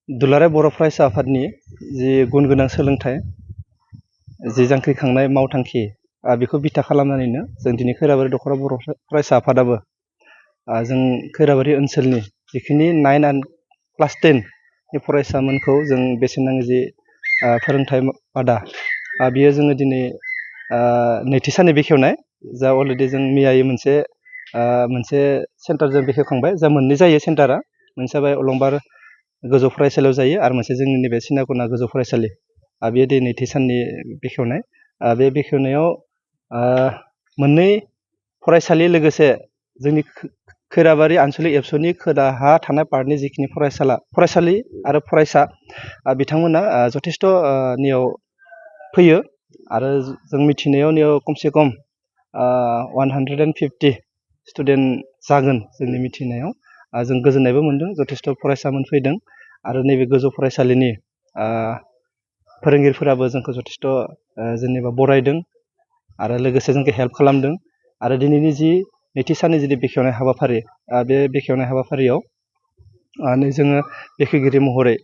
दुलाराय बर' फरायसा आफादनि जि गुन गोनां सोलोंथाइ जि जांख्रिखांनाय मावथांखि बेखौ बिथा खालामनानैनो जों दिनै खैराबारि दख'रा बर' फरायसा आफादाबो जों खैराबारि ओनसोलनि जिखिनि 9 आरो क्लास 10 नि फरायसामोनखौ जों बेसेन नाङि जि फोरोंथाइ बादा बियो जोङो दिनै नैथि साननि बेखेवनाय जा अलरेडि जों मैयायै मोनसे सेन्टारजों बेखेवखांबाय जा मोननै जायो सेन्टारा मोनसे जाबाय अलंबार गोजौ फरायसालियाव जायो आरो मोनसे जोंनि नैबे सिनाखना गोजौ फरायसालि बेयो दिनै नैथि साननि बेखेवनाय बे बेखेवनायाव मोननै फरायसालि लोगोसे जोंनि खैराबारि आनसलिक एबसुनि खोलाहा थानाय पार्टनि जिखिनि फरायसालि आरो फरायसा बिथांमोना जथेस्थ' नियाव फैयो आरो जों मिथिनायाव नियाव खमसे खम 150 स्टुडेन्ट जागोन जोंनि मिथिनायाव जों गोजोननायबो मोनदों जथेस्थ' फरायसामोन फैदों आरो नैबे गोजौ फरायसालिनि फोरोंगिरिफोराबो जोंखौ जथेस्थ' जेनेबा बरायदों आरो लोगोसे जोंखौ हेल्प खालामदों आरो दिनैनि जि नैथि साननि जि बेखेवनाय हाबाफारि बे बेखेवनाय हाबाफारियाव जोङो बेखेवगिरि महरै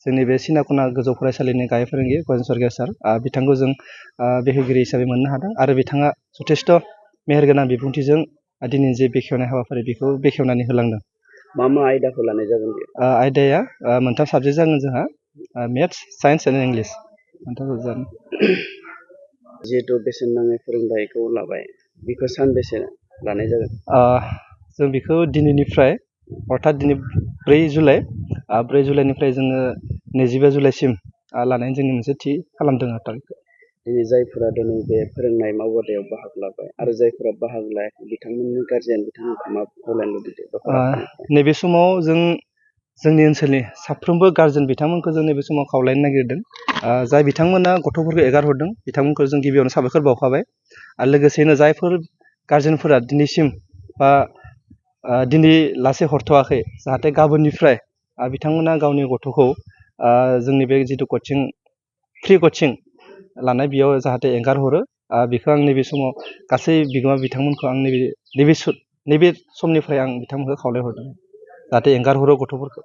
जोंनि बे सिनाखना गोजौ फरायसालिनि गाहाय फोरोंगिरि गजेन सरगयारि सार बिथांखौ जों बेखेवगिरि हिसाबै मोननो हादों आरो बिथाङा जथेस्थ' मेहेरगोनां बिबुंथिजों दिनैनि जे बेखेवनाय हाबाफारि बेखौ बेखेवनानै होलांदों। मा आयदाखौ लानाय जागोन? आयदाया मोनथाम साबजेक्ट जागोन जोंहा मेथ्स साइन्स एन्ड इंलिश मोनथाम साबजेक्ट जागोन। जिहेतु बेसेन नाङै फोरोंथाइखौ लाबाय बेखौ सानबेसे लानाय जागोन? जों बेखौ दिनैनिफ्राय अर्थात दिनै 4 जुलाइ 4 जुलाइनिफ्राय जोङो 22 जुलाइसिम लानायनि जोंनि मोनसे थि खालामदों थारिखखौ। दिनै जायफोरा दिनै बे फोरोंनाय मावबादायाव बाहागो लाबाय आरो जायफोरा बाहागो लायाखै बिथांमोननि गारजेन बिथांमोनखौ मा खावलायनो लुबैदों? नैबे समाव जोंनि ओनसोलनि साफ्रोमबो गारजेन बिथांमोनखौ जों नैबे समाव खावलायनो नागिरदों जाय बिथांमोना गथ'फोरखौ एगारहरदों बिथांमोनखौ जों गिबियावनो साबायखर बावखाबाय आरो लोगोसेनो जायफोर गारजेनफोरा दिनैसिम बा दिनै लासै हरथ'वाखै जाहाथे गाबोननिफ्राय बिथांमोना गावनि गथ'खौ जोंनि बे जिथु फ्रि कचिं लानाय बेयाव जाहाथे एंगारहरो बेखौ आं नैबे समाव गासै बिगोमा बिथांमोनखौ आं नैबे समनिफ्राय आं बिथांमोनखौ खावलायहरदों जाहाथे एंगारहरो गथ'फोरखौ।